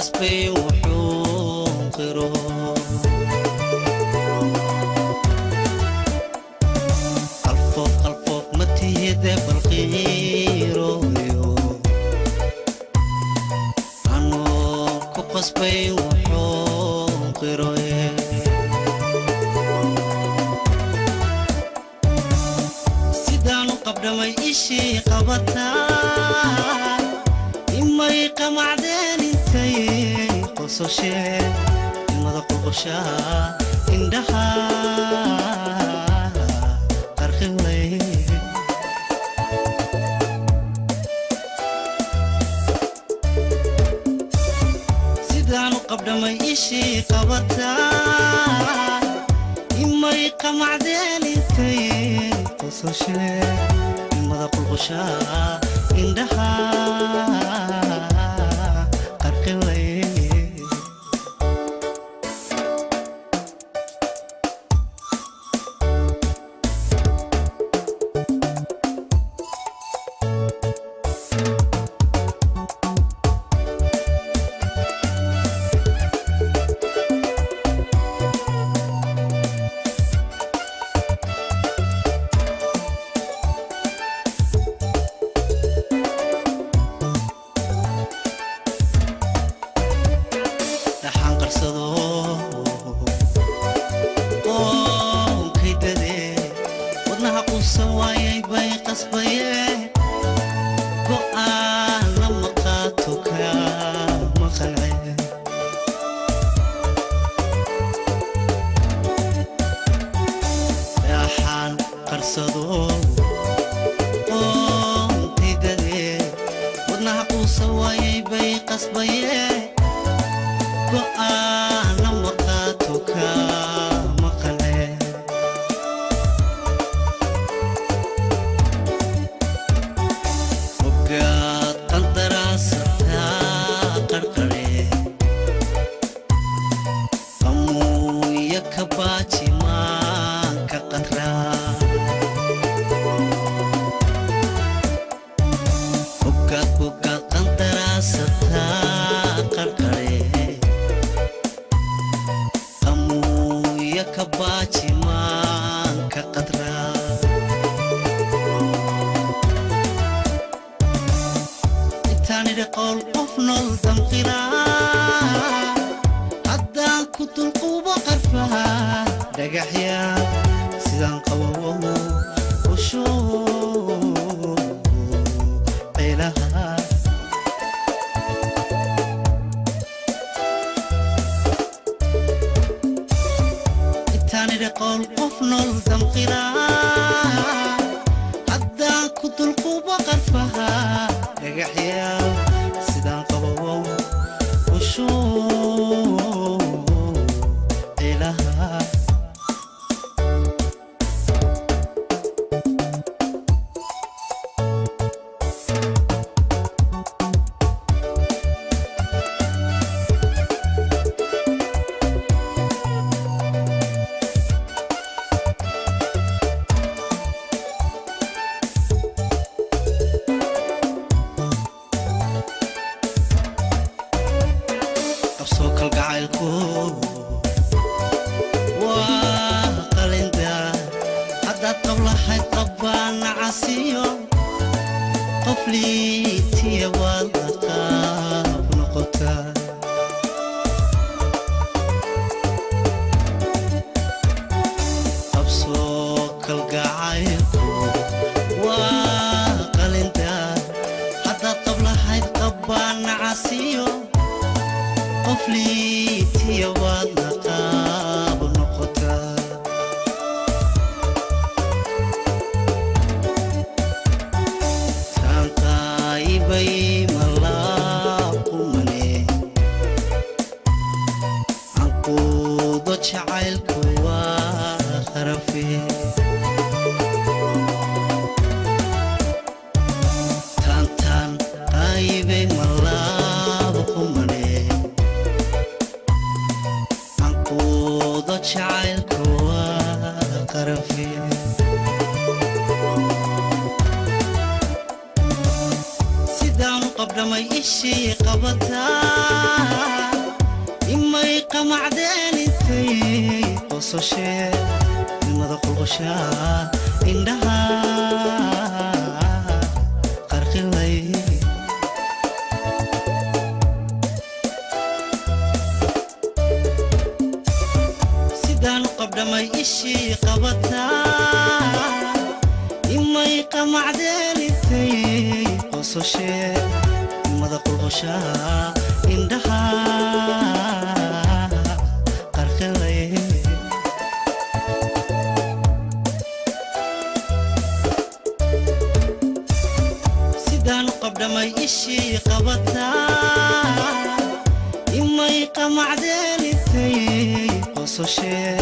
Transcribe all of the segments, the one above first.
qasbay wuxuu qiro qalfoof qalfoof ma tihide balqiirooyo anoo ku qasbay wuxuu qiroye sidaanu qabdhamay ishii qabataa imay qamacdeen intay qososhee ilmada qulqushaa indhaha qarqilay sidaanu qabdhamay ishii qabataa imay qamacdeen intay qososhee ilmada qulqushaa indhaha qarqilay dhaxaan qarsado qoonkaydade wadnaha quusan waayay bay qasbaye go'aan lama qaato kama qance dhaxaan qarsado qoonkaydade wadnaha quusan waayay bay qasbaye go'aan lama qaato kama qance hoggaad qandaraasataa qarqare qamuuya ka baajimaan ka qadraa hoggaad hoggaad qandaraasataa qarqare qamuuya ka baajimaan ka qadraa intaan idhi qowl qof nool damqiraa haddaan ku dulqubo qarfaha dhagaxyaa sidaan qabowo ushuu cilaha intaan idhi qowl qof nool damqiraa haddaan ku dulqubo qarfaha dhagaxyaa sidaan qabowo ushuu cilaha qabsoo kalgacaylku waa qalinda haddaad qab lahayd qabbaan casiyo qof liitiya waad la qaab noqotaa qabsoo kalgacaylku waa qalinda haddaad qab lahayd qabbaan casiyo qof liitiya waad la qaab noqotaa taan qaayibay malaaqumane canquudo jacaylku waa kharafe taantaan qaayibay malaaqumane Qososhee ilmada qulqushaa indhaha qarqilay. Sidaan u qabdhamay ishii qabataa, imay qamacdeen intay qososhee ilmada qulqushaa indhaha qarqilay. Sidaan u qabdhamay ishii qabataa, imay qamacdeen intay qososhee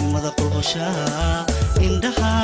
ilmada qulqushaa indhaha.